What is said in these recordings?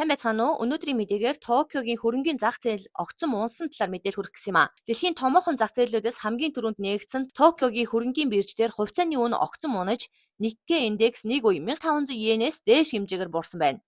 Сайн байцгаана уу? Өнөөдрийн мэдээгээр Токиогийн хөрөнгийн зах зээл огцом унсан талаар мэдээлэл хүргэх гэсэн юм а. Дэлхийн томоохон зах зээлүүдээс хамгийн түрүүнд нээгдсэн Токиогийн хөрөнгийн бирж дээр хувьцааны үн огцом унаж, Никкей индекс нэг үе 1500 йенээс дээш хэмжээгээр буурсан байна.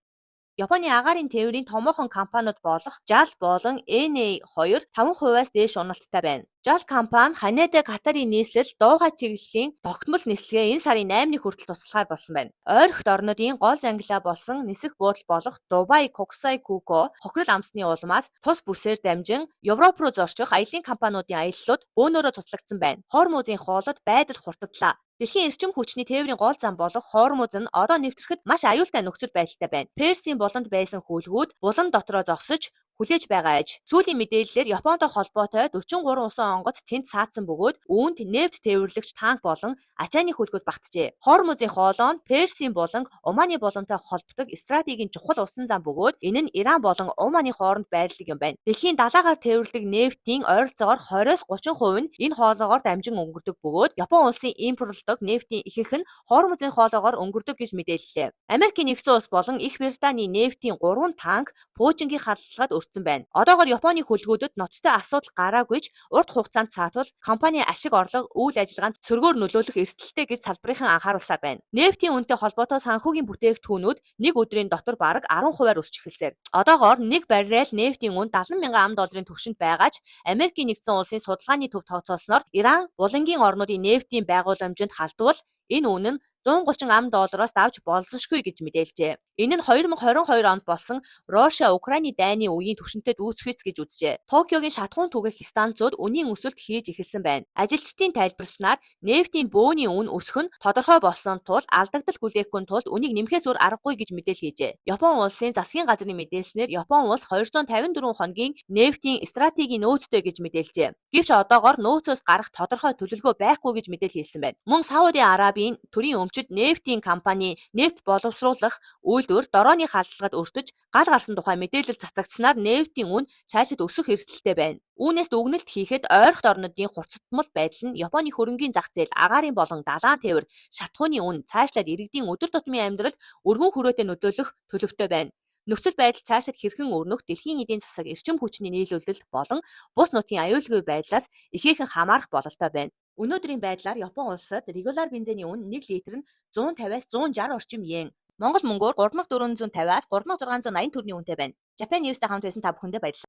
Японы агаарын тээврийн томоохон компаниуд болох JAL болон ANA хоёр 5%-аас дээш уналттай байна. JAL компани Ханеда Катарын нийслэл Доха чиглэлийн тогтмол нислэгээ энэ сарын 8-ны хүртэл цуцлахаар болсон байна. Ойрхот орнуудын гол зангилаа болсон нисэх буудал болох Дубай Коксай Күко хохирол амсны улмаас тус бүсээр дамжин Европ руу зорчих аяллын компаниудын аяллууд бөөнөрөө цуцлагдсан байна. Хормузын хоолод байдал хурцадлаа. Дэлхийн эрчим хүчний тээврийн гол зам болох Хормуз нь одоо нэвтрэхэд маш аюултай нөхцөл байдалтай байна. Персийн буланд байсан хүлгүүд булан дотроо зогсож хүлээж байгаа аж. Сүүлийн мэдээллээр Японтой холбоотой 43 усан онгоц тэнд саадсан бөгөөд үүнд нефть тээвэрлэгч танк болон ачааны хүлгүүд багтжээ. Хормузын хоолой нь Персийн булан Оманы булантай холбодог стратегийн чухал усан зам бөгөөд энэ нь Иран болон Оманы хооронд байрладаг юм байна. Дэлхийн далайгаар тээвэрлэдэг нефтийн ойролцоогоор 20-оос 30% нь энэ хоолоогоор дамжин өнгөрдөг бөгөөд Япон улсын импортлдог нефтийн ихэнх нь Хормузын хоолоогоор өнгөрдөг гэж мэдээллээ. Америкийн нэгдсэн улс болон Их Британий нефтийн 3 танк пуужингийн халдлагад өртсөн байна. Одоогоор Японы хүлгүүдэд ноцтой асуудал гараагүй ч урт хугацаанд саатвал компани ашиг орлого, үйл ажиллагаанд сөргөөр нөлөөлөх эрсдэлтэй гэж салбарынхан анхааруулсаар байна. Нефтийн үнэтэй холбоотой санхүүгийн бүтээгдэхүүнүүд нэг өдрийн дотор бараг 10%-аар өсч эхэлсээр. Одоогоор нэг баррел нефтийн үн 70 мянган ам долларын түвшинд байгаа ч Америкийн нэгдсэн улсын судалгааны төв тооцоолсноор Иран булангийн орнуудын нефтийн байгууламжинд халдвал энэ үн нь 130 ам доллароос давж болзошгүй гэж мэдээлжээ. Энэ нь 2022 онд болсон Russia Украины дайны үеийн түвшинтэй дүйцэхүйц гэж үзжээ. Токиогийн шатахуун түгээх станцууд үнийн өсөлт хийж эхэлсэн байна. Ажилчдын тайлбарласнаар нефтийн бөөний үн өсөх нь тодорхой болсон тул алдагдал хүлээхгүй тулд үнийг нэмэхээс өөр аргагүй гэж мэдээлэл хийжээ. Япон улсын засгийн газрын мэдээлснээр Япон улс 254 хоногийн нефтийн стратегийн нөөцтэй гэж мэдээлжээ. Гэвч одоогоор нөөцөөс гарах тодорхой төлөвлөгөө байхгүй гэж мэдээлэл хийсэн байна. Мөн Сауди Арабийн төрийн өмчид нефтийн компани нефть боловсруулах үйлдвэр дорооны халдлагад өртөж гал гарсан тухай мэдээлэл цацагдсанаар нефтийн үн цаашид өсөх эрсдэлтэй байна. Үүнээс дүгнэлт хийхэд ойрхот орнуудын хурцтмал байдал нь Японы хөрөнгийн зах зээл, агаарын болон далайн тээвэр, шатахууны үн цаашлаад иргэдийн өдөр тутмын амьдралд өргөн хүрээтэй нөлөөлөх төлөвтэй байна. Нөхцөл байдал цаашид хэрхэн өрнөх дэлхийн эдийн засаг, эрчим хүчний нийлүүлэлт болон бус нутгийн аюулгүй байдлаас ихээхэн хамаарах бололтой байна. Өнөөдрийн байдлаар Япон улсад регуляр бензиний үнэ 1 литр нь 150-аас 160 орчим йен. Монгол мөнгөөр 3450-аас 3680 төгрөгийн үнэтэй байна. Japan News-тэй хамт байсан та бүхэндээ баярлалаа.